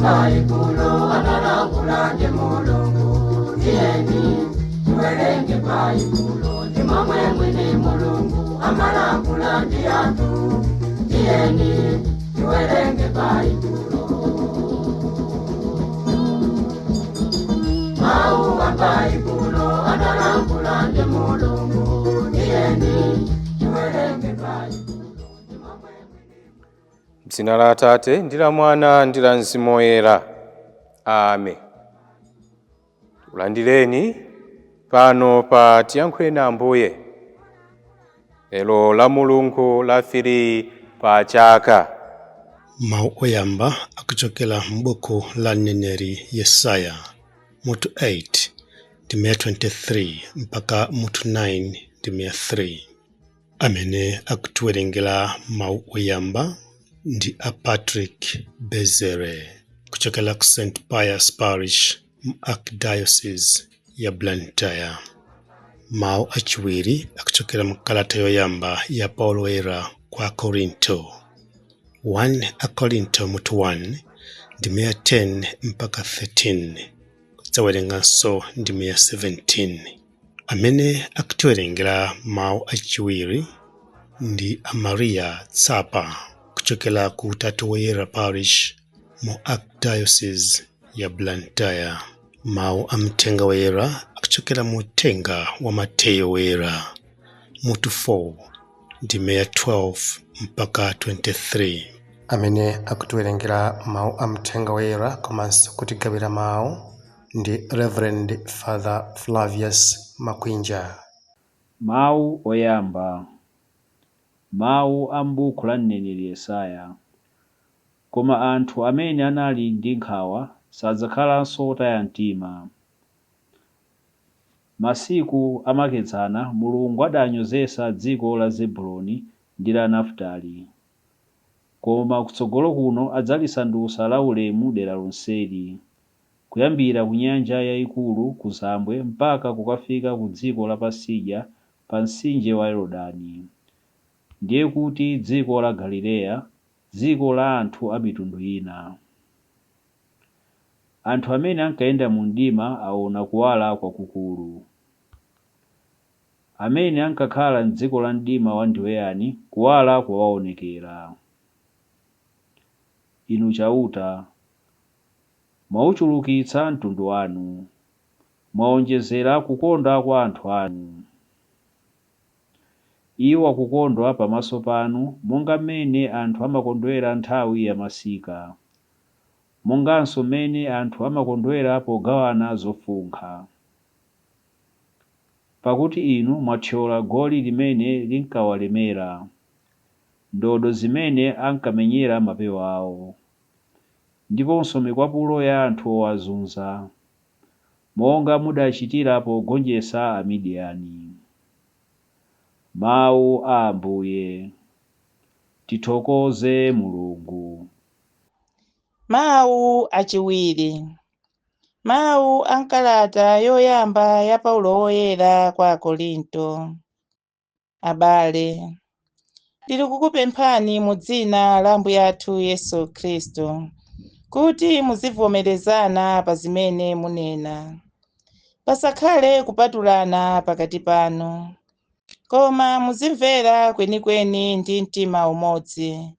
Baibulo analankhula ndi Mulungu. Tiyeni tiwerenge Baibulo, ndi momwe mwini Mulungu amalankhula ndi anthu. Tiyeni tiwerenge Baibulo. Mawu a Baibulo analankhula ndi Mulungu. Tiyeni tiwerenge Baibulo, ndi momwe mwini M'dzina la Atate ndi la Mwana ndi la Mzimu Woyera. Amen. Ulandireni pano pa Tiyankhuleni Ambuye, lero la Mulungu la 3 pa chaka. Mawu oyamba akuchokera m'buku la mneneri Yesaya mutu 8 ndime 23 mpaka mutu 9 ndime 3. Amene akutiwerengera mawu oyamba ndi a Patrick Bezere kuchokera ku St Pius Parish mu Archdiocese ya Blantyre. Mawu achiwiri akuchokera mu kalata yoyamba ya Paulo Woyera kwa Korinto, 1 Akorinto mutu 1 ndime ya 10 mpaka 13, kudzawerenganso ndime ya 17. Amene akutiwerengera mawu achiwiri ndi a Maria Tsapa kuchokera ku Utatu Woyera Parish mu Archdiocese ya Blantyre. Mawu a Mthenga Woyera akuchokera mu Uthenga wa Mateyo Woyera mutu 4 ndime ya 12 mpaka 23. Amene akutiwerengera mawu a Mthenga Woyera komanso kutigawira mawu ndi Reverend Father Flavius Makwinja. Mawu oyamba. Mawu a m'buku la mneneri Yesaya. Koma anthu amene anali ndi nkhawa sadzakhalanso otaya mtima. Masiku amakedzana Mulungu adanyozetsa dziko la Zebuloni ndi la Nafutali. Koma kutsogolo kuno adzalisandutsa laulemu dera lonseli, kuyambira ku nyanja yayikulu kuzambwe mpaka kukafika ku dziko lapatsidya pa mtsinje wa Yorodani, ndiye kuti dziko la Galileya, dziko la anthu a mitundu ina. Anthu amene ankayenda mu mdima aona kuwala kwakukulu. Amene ankakhala m'dziko la mdima wandiweyani, kuwala kwawaonekera. Inu Chauta, mwauchulukitsa mtundu wanu, mwawonjezera kukonda kwa anthu anu. Iwo akukondwa pamaso panu monga mmene anthu amakondwera nthawi ya masika, monganso mmene anthu amakondwera pogawana zofunkha. Pakuti inu mwathyola goli limene linkawalemera, ndodo zimene ankamenyera mapewa awo, ndiponso mikwapulo ya anthu owazunza, monga mudachitira pogonjetsa Amidiyani. Mawu a Ambuye. Tithokoze Mulungu. Mawu achiwiri. Mawu a m'kalata yoyamba ya Paulo Woyera kwa Akorinto. Abale, ndili kukupemphani mu dzina la Ambuye athu Yesu Khristu kuti muzivomerezana pa zimene munena. Pasakhale kupatulana pakati panu, koma muzimvera kwenikweni ndi mtima umodzi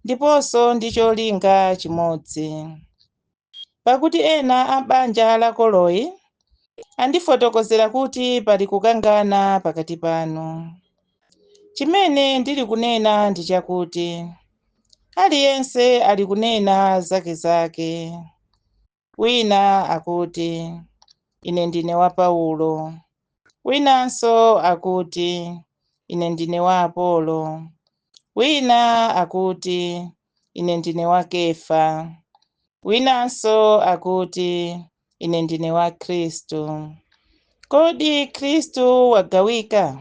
ndiponso ndi cholinga chimodzi. Pakuti ena a banja la Koloyi andifotokozera kuti pali kukangana pakati panu. Chimene ndili kunena ndi chakuti aliyense ali kunena zakezake. Wina akuti, "Ine ndine wa Paulo," winanso akuti, "Ine ndine wa Apolo," wina akuti, "Ine ndine wa Kefa," winanso akuti, "Ine ndine wa Khristu." Kodi Khristu wagawika?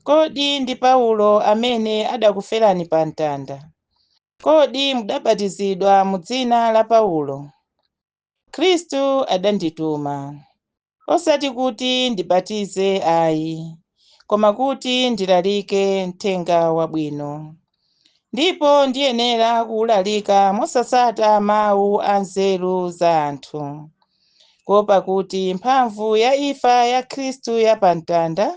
Kodi ndi Paulo amene adakuferani pa mtanda? Kodi mudabatizidwa mu dzina la Paulo? Khristu adandituma, osati kuti ndibatize ayi, koma kuti ndilalike Mthenga Wabwino, Ndipo ndiyenera kuwulalika mosatsata mawu a nzeru za anthu, kuopa kuti mphamvu ya imfa ya Khristu ya pamtanda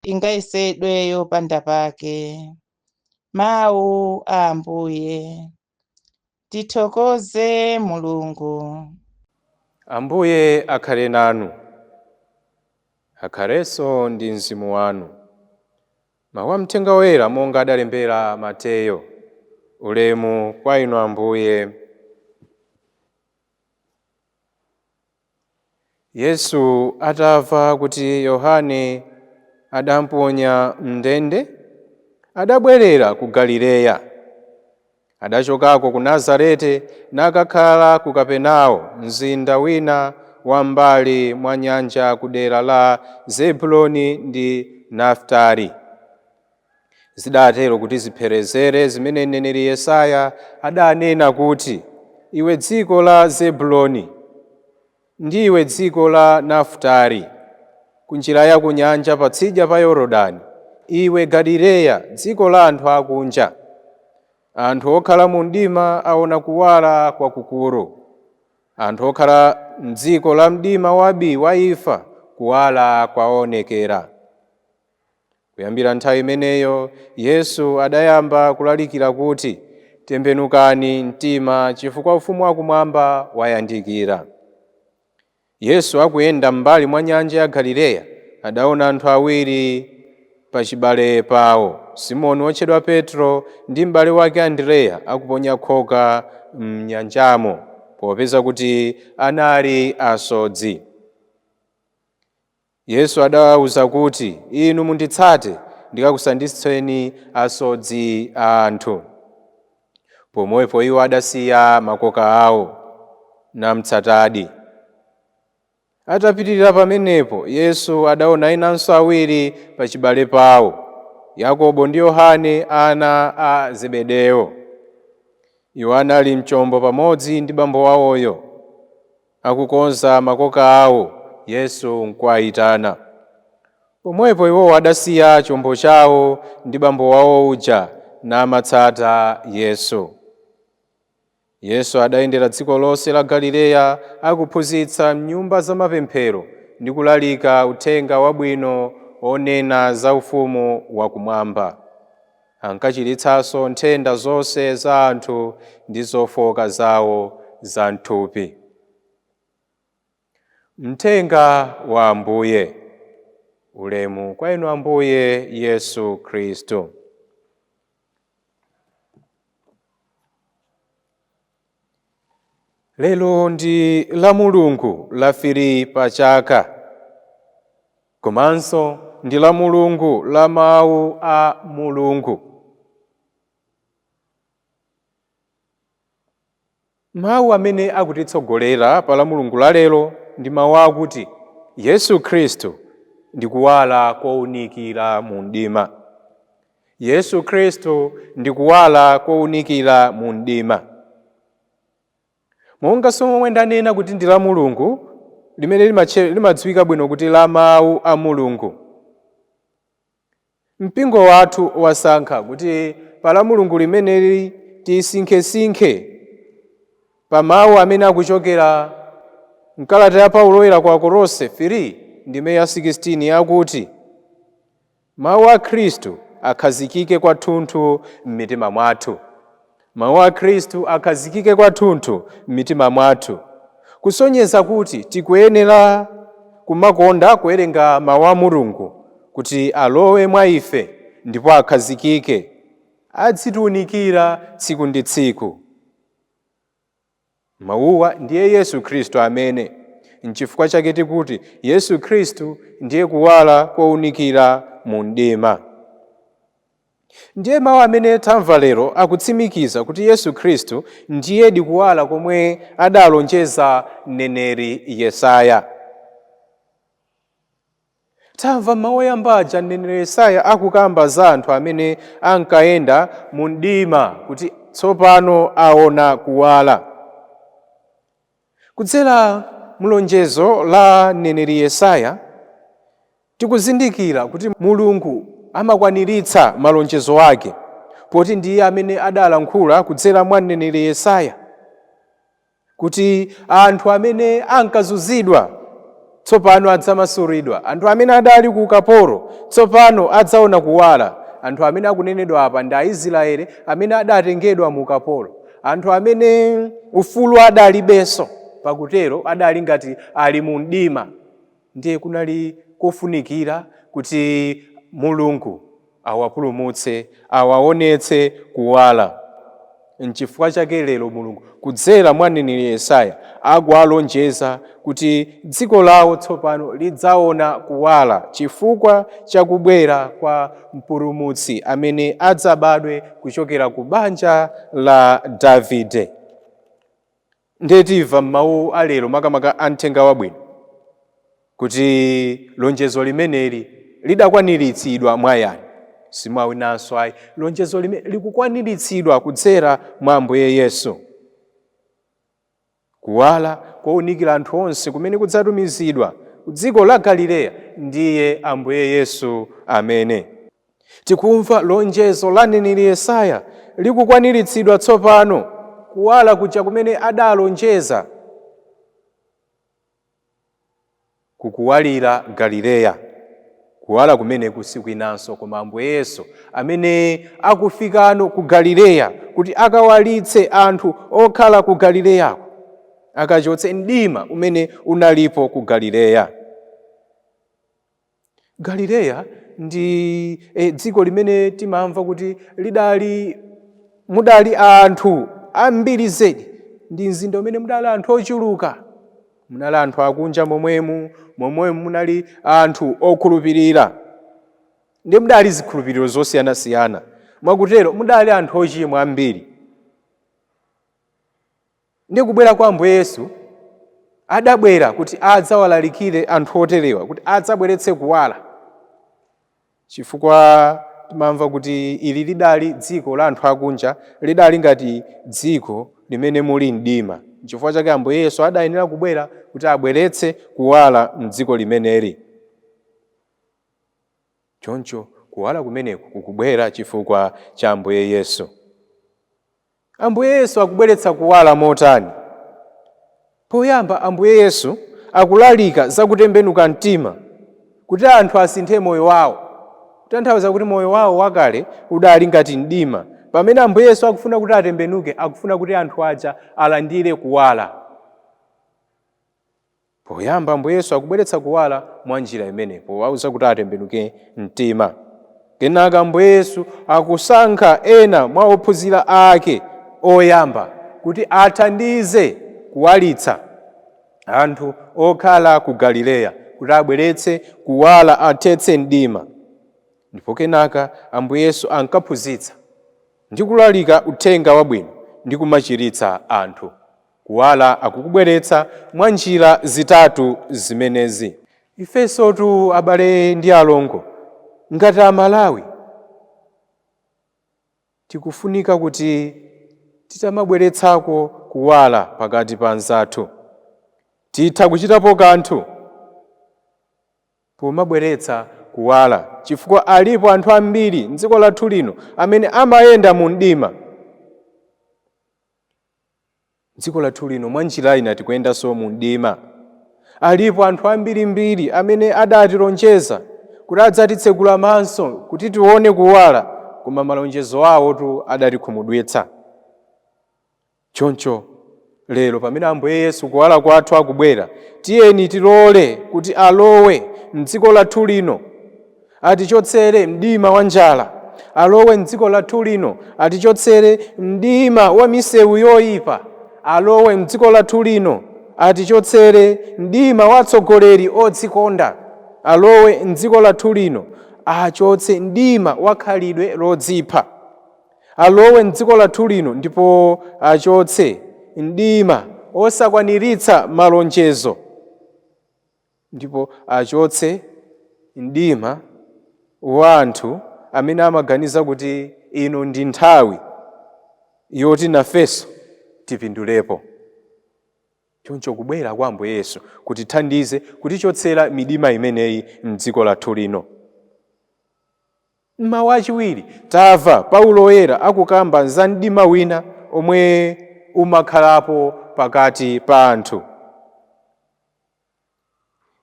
ingayesedwe yopanda pake. Mawu a Ambuye. Tithokoze Mulungu. Ambuye akhale nanu, akhalenso ndi mzimu wanu. Mawu a Mthenga Woyera monga adalembera Mateyo. Ulemu kwa inu Ambuye. Yesu atamva kuti Yohane adamponya m'ndende, adabwerera ku Galileya. Adachokako ku Nazareti nakakhala ku Kapenawo, mzinda wina wam'mbali mwa nyanja ku dera la Zebuloni ndi Nafutali. Zidatero kuti zipherezere zimene mneneri Yesaya adanena kuti, iwe dziko la Zebuloni ndi iwe dziko la Nafutali, ku njira ya ku nyanja patsidya pa Yorodani, iwe Galileya, dziko la anthu akunja. Anthu okhala mu mdima aona kuwala kwakukulu. Anthu okhala m'dziko la mdima wabi wa imfa, kuwala kwaonekera. Kuyambira nthawi imeneyo Yesu adayamba kulalikira kuti, tembenukani mtima chifukwa ufumu wakumwamba wayandikira. Yesu akuyenda m'mbali mwa nyanja ya Galileya, adaona anthu awiri pachibale pawo, Simoni wotchedwa Petro ndi m'bale wake Andreya akuponya khoka m'nyanjamo, popeza kuti anali asodzi. Yesu adawawuza kuti, inu munditsate, ndikakusanditseni asodzi a anthu. Pomwepo iwo adasiya makoka awo namutsatadi. Atapitirira pamenepo, Yesu adaona enanso awiri pachibale pawo, Yakobo ndi Yohane ana a Zebedeyo. Iwo anali mchombo pamodzi ndi bambo wawoyo, akukonza makoka awo. Yesu nkuwayitana. Pomwepo iwowo adasiya chombo chawo ndi bambo wawo uja namatsata Yesu. Yesu adayendera dziko lonse la Galileya akuphunzitsa m'nyumba za mapemphero ndi kulalika uthenga wabwino onena za ufumu wakumwamba. Ankachiritsanso nthenda zonse za anthu ndi zofowoka zawo za mthupi. Mthenga wa Ambuye. Ulemu kwa inu Ambuye Yesu Khristu. Lero ndi la Mulungu la 3 pa chaka, komanso ndi la Mulungu la mawu a Mulungu. Mawu amene akutitsogolera pa la Mulungu la lero ndi mawu akuti Yesu Khristu ndi kuwala kowunikira mu mdima. Yesu Khristu ndi kuwala kowunikira mu mdima. Monga momwe ndanena kuti ndi la Mulungu limene limadziwika bwino kuti la mawu a Mulungu. Mpingo wathu wasankha kuti pa la Mulungu limeneli tisinkhesinkhe pa mawu amene akuchokera mkalata ya Paulo woyera kwa Akolose 3 ndime ya 16 yakuti mawu a Khristu akhazikike kwathunthu m'mitima mwathu. Mawu a Khristu akhazikike kwathunthu m'mitima mwathu, kusonyeza kuti tikuyenera kumakonda kuwerenga mawu a Mulungu kuti alowe mwa ife ndipo akhazikike, adzitiwunikira tsiku ndi tsiku. Mawuwa ndiye Yesu Khristu amene, nchifukwa chake tikuti Yesu Khristu ndiye kuwala kowunikira mu mdima. Ndiye mawu amene tamva lero akutsimikiza kuti Yesu Khristu ndiyedi kuwala komwe adalonjeza mneneri Yesaya. Tamva mawu oyamba aja mneneri Yesaya akukamba za anthu amene ankayenda mu mdima kuti tsopano aona kuwala. Kudzera mulonjezo la mneneri Yesaya tikuzindikira kuti Mulungu amakwaniritsa malonjezo ake, Poti ndiye amene adalankhula kudzera mwa mneneri Yesaya kuti anthu amene ankazunzidwa tsopano adzamasulidwa, anthu amene adali ku ukapolo tsopano adzaona kuwala. Anthu amene akunenedwa apa ndi Aisraeli amene adatengedwa mu ukapolo, anthu amene ufulu adalibenso, pakutero adali ngati ali mu mdima. Ndiye kunali kofunikira kuti Mulungu awapulumutse, awaonetse kuwala. Nchifukwa chake lero Mulungu kudzera mwa mneneri Yesaya akuwalonjeza kuti dziko lawo tsopano lidzaona kuwala chifukwa cha kubwera kwa mpulumutsi amene adzabadwe kuchokera ku banja la Davide. Ndiye timva m'mawu alero, makamaka a mthenga wabwino, kuti lonjezo limeneli lidakwaniritsidwa mwa yani? Simwawinanso ayi. Lonjezo limene likukwaniritsidwa kudzera mwa Ambuye Yesu. Kuwala kowunikira anthu onse kumene kudzatumizidwa ku dziko la Galileya ndiye Ambuye Yesu amene. Tikumva lonjezo la mneneri Yesaya likukwaniritsidwa tsopano, kuwala kuja kumene adalonjeza kukuwalira Galileya. Kuwala kumeneku sikwinanso koma Ambuye Yesu amene akufikano ku Galileya kuti akawalitse anthu okhala ku Galileyako, akachotse mdima umene unalipo ku Galileya. Galileya ndi dziko limene timamva kuti lidali mudali anthu ambiri zedi, ndi mzinda umene mudali anthu ochuluka. Munali anthu akunja momwemu, momwemu munali anthu okhulupirira, ndi mudali zikhulupiriro zosiyanasiyana. Mwakutero mudali anthu ochimwa ambiri. Ndi kubwera kwa Ambuye Yesu, adabwera kuti adzawalalikire anthu oterewa, kuti adzabweretse kuwala, chifukwa timamva kuti ili lidali dziko la anthu akunja, lidali ngati dziko limene muli mdima. Chifukwa chake Ambuye Yesu adayenera kubwera kuti abweretse kuwala mdziko limeneli. Choncho kuwala kumeneku kukubwera chifukwa cha Ambuye Yesu. Ambuye Yesu akubweretsa kuwala motani? Poyamba Ambuye Yesu akulalika zakutembenuka mtima, kuti anthu asinthe moyo wawo, kutanthauza kuti moyo wawo wakale udali ngati mdima. Pamene Ambuye Yesu akufuna kuti atembenuke, akufuna kuti anthu aja alandire kuwala. Poyamba Ambuye Yesu akubweretsa kuwala mwa njira imene powauza kuti atembenuke mtima. Kenaka Ambuye Yesu akusankha ena mwa ophunzira ake oyamba kuti athandize kuwalitsa anthu okhala ku Galileya, kuti abweretse kuwala, athetse mdima. Ndipo kenaka Ambuye Yesu ankaphunzitsa ndi kulalika uthenga wabwino ndi kumachiritsa anthu. Kuwala akukubweretsa mwa njira zitatu zimenezi. Ifensotu, abale ndi alongo, ngati Amalawi tikufunika kuti titamabweretsako kuwala pakati pa anzathu. Titha kuchitapo kanthu pomabweretsa kuwala, chifukwa alipo anthu ambiri mdziko lathu lino amene amayenda mu mdima. Dziko lathu lino mwa njira ina tikuyendanso mu mdima. Alipo anthu ambirimbiri amene adatilonjeza kuti adzatitsekula maso kuti tione kuwala, koma malonjezo awotu adatikhumudwitsa. Choncho lero pamene Ambuye Yesu kuwala kwathu akubwera, tiyeni tilole kuti alowe mdziko lathu lino, atichotsere mdima wa njala, alowe mdziko lathu lino, atichotsere mdima wa misewu yoyipa, alowe mdziko lathu lino, atichotsere mdima wa atsogoleri odzikonda, alowe mdziko lathu lino, achotse mdima wa khalidwe lodzipha, alowe mdziko lathu lino ndipo achotse mdima osakwaniritsa malonjezo, ndipo achotse mdima wa anthu amene amaganiza kuti ino ndi nthawi yoti nafenso tipindulepo. Choncho kubwera kwa Ambuye Yesu kutithandize kutichotsera midima imeneyi mdziko lathu lino. Mmawu achiwiri tamva Paulo Woyera akukamba za mdima wina omwe umakhalapo pakati pa anthu.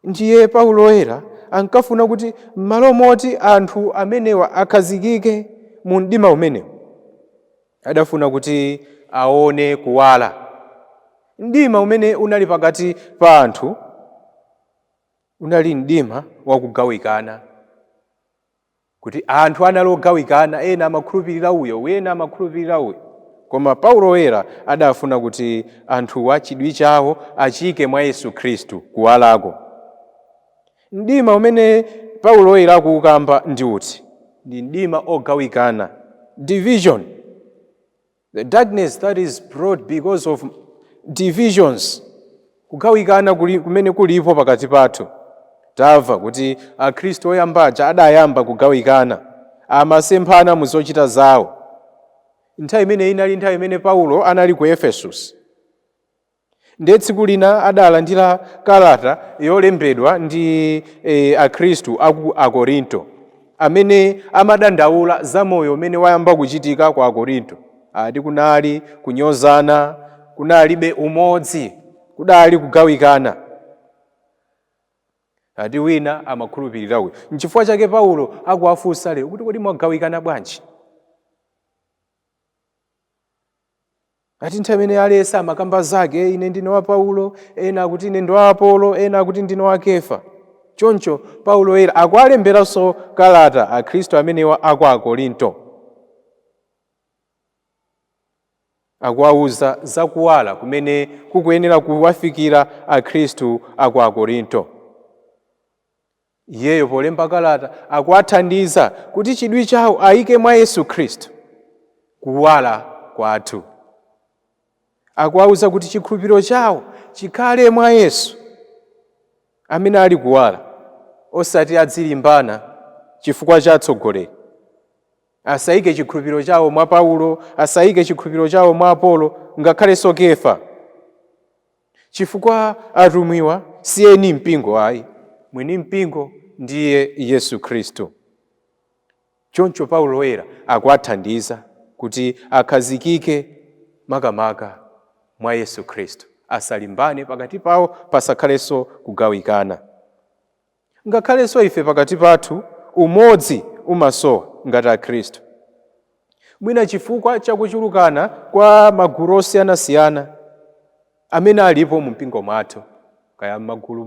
Ndiye Paulo Woyera ankafuna kuti m'malo moti anthu amenewa akhazikike mu mdima umenewu, adafuna kuti aone kuwala. Mdima umene unali pakati pa anthu unali mdima wakugawikana, kuti anthu anali ogawikana, ena amakhulupirira uyo, ena amakhulupirira uyo. Koma Paulo Woyera adafuna kuti anthuwa chidwi chawo achike mwa Yesu Khristu, kuwalako. Mdima umene Paulo Woyera akuukamba ndi uti? Ndi mdima ogawikana, division, the darkness that is brought because of divisions, kugawikana kumene kulipo pakati pathu. Tamva kuti Akhristu oyambaja adayamba kugawikana, amasemphana mu zochita zawo. Nthawi imene inali nthawi imene Paulo anali ku Efesus, ndiye tsiku lina adalandira kalata yolembedwa ndi Akhristu aku Akorinto amene amadandaula za moyo umene wayamba kuchitika ku Akorinto. Ati kunali kunyozana, kunalibe umodzi, kudali kugawikana. Ati wina amakhulupirira uyu. Nchifukwa chake Paulo akuwafunsa lero kuti kodi mwagawikana bwanji? Ati nthawi imene aliyense amakamba zake, ine ndine wa Paulo, ena akuti ine ndi wa Apolo, ena akuti ndine wa Kefa. Choncho Paulo Woyera akuwalemberanso kalata Akhristu amenewa aku Akorinto, akuwauza za kuwala kumene kukuyenera kuwafikira Akhristu aku Akorinto. Iyeyo polemba kalata akuwathandiza kuti chidwi chawo ayike mwa Yesu Khristu, kuwala kwathu. Akuwauza kuti chikhulupiriro chawo chikhale mwa Yesu amene ali kuwala, osati adzilimbana chifukwa cha atsogoleri. Asayike chikhulupiriro chawo mwa Paulo, asayike chikhulupiriro chawo mwa Apolo, ngakhalenso Kefa, chifukwa atumwiwa si eni mpingo ayi, mwini mpingo ndiye Yesu Khristu. Choncho Paulo Woyera akuwathandiza kuti akhazikike makamaka mwa Yesu Khristu, asalimbane pakati pawo, pasakhalenso kugawikana. Ngakhalenso ife pakati pathu umodzi umasowa ngati Akhristu, mwina chifukwa chakuchulukana kwa magulu osiyanasiyana amene alipo mu mpingo mwathu, kaya magulu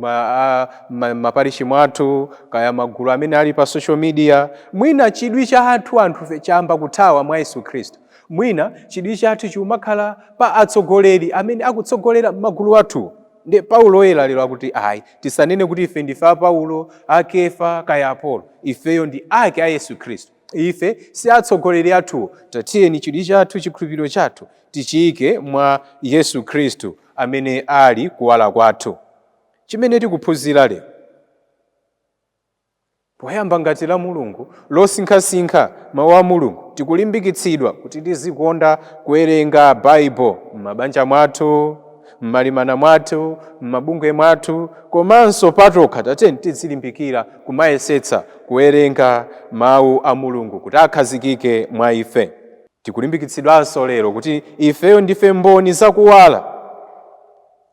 maparishi mwathu, kaya magulu amene ali pa social media. Mwina chidwi cha anthufe chayamba kuthawa mwa Yesu Khristu. Mwina chidwi chathu chimakhala pa atsogoleri amene akutsogolera magulu athu. Ndi Paulo Woyera lero akuti ayi, tisanene kuti ife ndife a Paulo, a Kefa, kaya Apolo. Ifeyo ndi ake a Yesu Khristu, ife si atsogoleri athuwo. Tatiyeni chidwi chathu, chikhulupiriro chathu tichiyike mwa Yesu Khristu amene ali kuwala kwathu. Chimene tikuphunzira lero poyamba ngati la Mulungu losinkhasinkha mawu a Mulungu, tikulimbikitsidwa kuti tizikonda kuwerenga Baibo m'mabanja mwathu, m'malimana mwathu, m'mabungwe mwathu, komanso patokha. Tatiyeni tizilimbikira kumayesetsa kuwerenga mawu a Mulungu kuti akhazikike mwa ife. Tikulimbikitsidwanso lero kuti ifeyo ndife mboni zakuwala,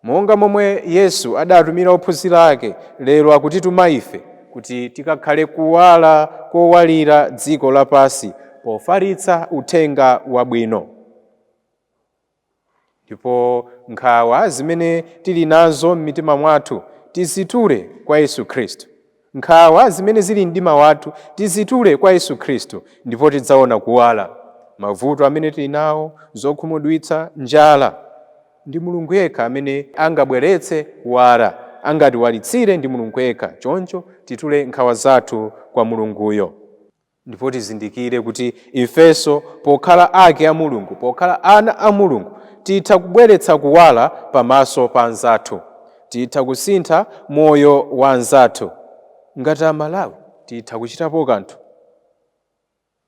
monga momwe Yesu adatumira ophunzira ake. Lero akutituma ife kuti tikakhale kuwala kowalira dziko lapansi pofalitsa uthenga wabwino. Ndipo nkhawa zimene tili nazo m'mitima mwathu tizitule kwa Yesu Khristu. Nkhawa zimene zili mdima wathu tizitule kwa Yesu Khristu, ndipo tidzaona kuwala. Mavuto amene tili nawo, zokhumudwitsa, njala, ndi Mulungu yekha amene angabweretse kuwala, angatiwalitsire ndi Mulungu yekha. Choncho titule nkhawa zathu kwa Mulunguyo, ndipo tizindikire kuti ifenso pokhala ake a Mulungu, pokhala ana a Mulungu, titha kubweretsa kuwala pamaso pa anzathu, titha kusintha moyo wa anzathu. Ngati Amalawi titha kuchitapo kanthu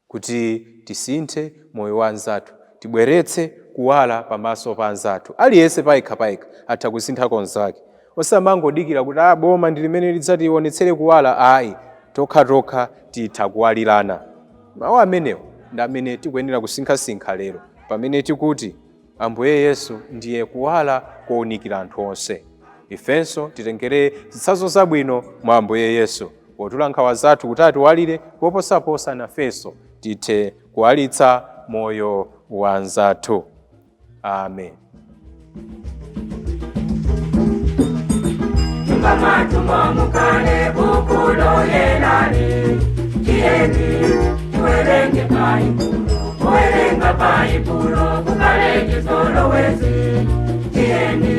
kuti tisinthe moyo wa anzathu, tibweretse kuwala pamaso pa anzathu. Aliyense payekha payekha atha kusinthako nzake, osamangodikira kuti a boma ndi limene lidzationetsere kuwala ayi. Tokhatokha titha kuwalirana. Mawu amenewo ndi amene tikuyenera kusinkhasinkha lero pamene tikuti Ambuye Yesu ndiye kuwala kowunikira anthu onse. Ifenso titengere zitsanzo zabwino mwa Ambuye Yesu potula nkhawa zathu kuti atiwalire, koposaposa nafenso tithe kuwalitsa moyo wa anzathu. Amen. Nyumba mwathu mukale buku loyelali, tiyeni tuwerenge Baibulo, kuwerenga Baibulo kukale chizolowezi, tiyeni.